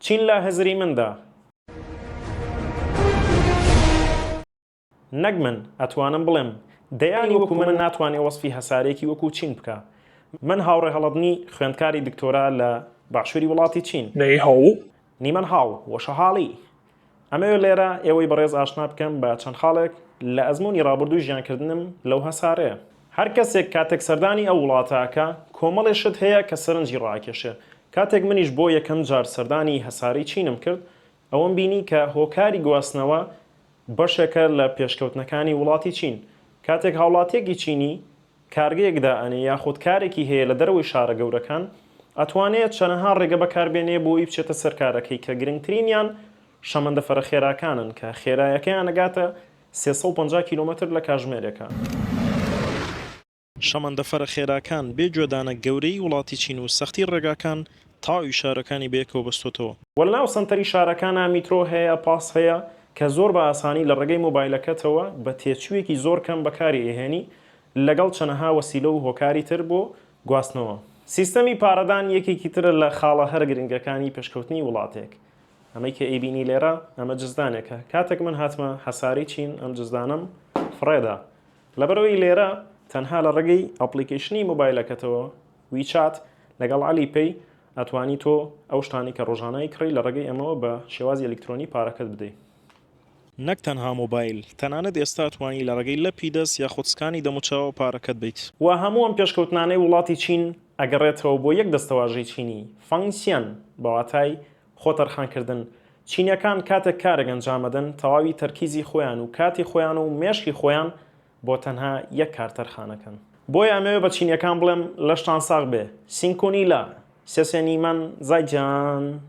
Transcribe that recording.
چین لە هزری مندا. نەک من، ئەتوانم بڵێم دەیانی وەکو من ناتوانێ وەسفی هەسارەیەکی وەکو چین بکا. من هاوڕێ هەڵەدنی خوێندکاری دکتۆرا لە باشوری وڵاتی چین. نیمەن هاو، وەشەهاڵی. ئەمەوێ لێرە ئێوەی بەڕێز ئاشنا بکەم بە چەند خاڵێک لە ئەزموونی ڕابردووی ژیانکردنم لەو هەسارەیە. هەر کەسێک کاتێک سەردانی ئەو وڵاتە ئەکا کۆمەڵێ شت هەیە کە سەرنجی ڕائەکێشێ. کاتێک منیش بۆ یەکەم جار سەردانی هەسارەی چینم کرد ئەوەم بینی کە هۆکاری گواستنەوە بەشێکە لە پێشکەوتنەکانی وڵاتی چین. کاتێک هاوڵاتیەکی چینی کارگەیەک دائەنێ یاخود کارێکی هەیە لە دەرەوەی شارە گەورەکان، ئەتوانێ چەنەها ڕێگە بەکاربێنێ بۆی بچێتە سەر کارەکەی کە گرنگترینیان شەمەندەفەرە خێراکانن کە خێرایەکەیان ئەگاتە 350 کیلۆمەتر لە کاژمێرێکا. شەمەندەفەرە خێراکان بێ گوێدانە گەورەیی وڵاتی چین و سەختی ڕێگاکان تەواوی شارەکانی بەیەکەوە بەستۆتەوە. وە لەناو سەنتەری شارەکانا میترۆ هەیە، پاس هەیە کە زۆر بە ئاسانی لە ڕێگەی مۆبایلەکەتەوە بە تێچوویەکی زۆر کەم بەکاری ئەهێنی لەگەڵ چەنەها وەسیلە و هۆکاری تر بۆ گواستنەوە. سیستەمی پارەدان یەکێکی ترە لە خاڵە هەرە گرنگەکانی پێشکەوتنی وڵاتێک. ئەمەی کە ئەیبینی لێرە ئەمە جزدانێکە. کاتێک من هاتمە هەسارەی چین ئەم جزدانەم فڕێدا. لەبەرئەوەی لێرە تەنها لە ڕێگەی application ی مۆبایلەکەتەوە WeChat لەگەڵ Alipay ئەتوانی تۆ ئەو شتانەی کە ڕۆژانە ئەیکڕی لە ڕێگەی ئەمەوە بە شێوازی ئەلیکترۆنی پارەکەت بدەی. نەک تەنها مۆبایل، تەنانەت ئێستا ئەتوانی لە ڕێگەی لەپی دەست یاخود سکانی دەموچاوەوە پارەکەت بەیت. وە هەموو ئەم پێشکەوتنانەی وڵاتی چین ئەگەڕێتەوە بۆ یەک دەستەواژەی چینی، فەنگسیەن، بە واتای خۆ تەرخانکردن، چینیەکان کاتێک کارێک ئەنجامەدەن تەواوی تەرکیزی خۆیان و کاتی خۆیان و مێشکی خۆیان بۆ تەنها یەک کار تەرخانەکەن. بۆیە ئەمەوێ بە چینیەکان بڵێم لەشتان ساغ بێ، سینکونیلا، سێسێنیمەن، زایجان.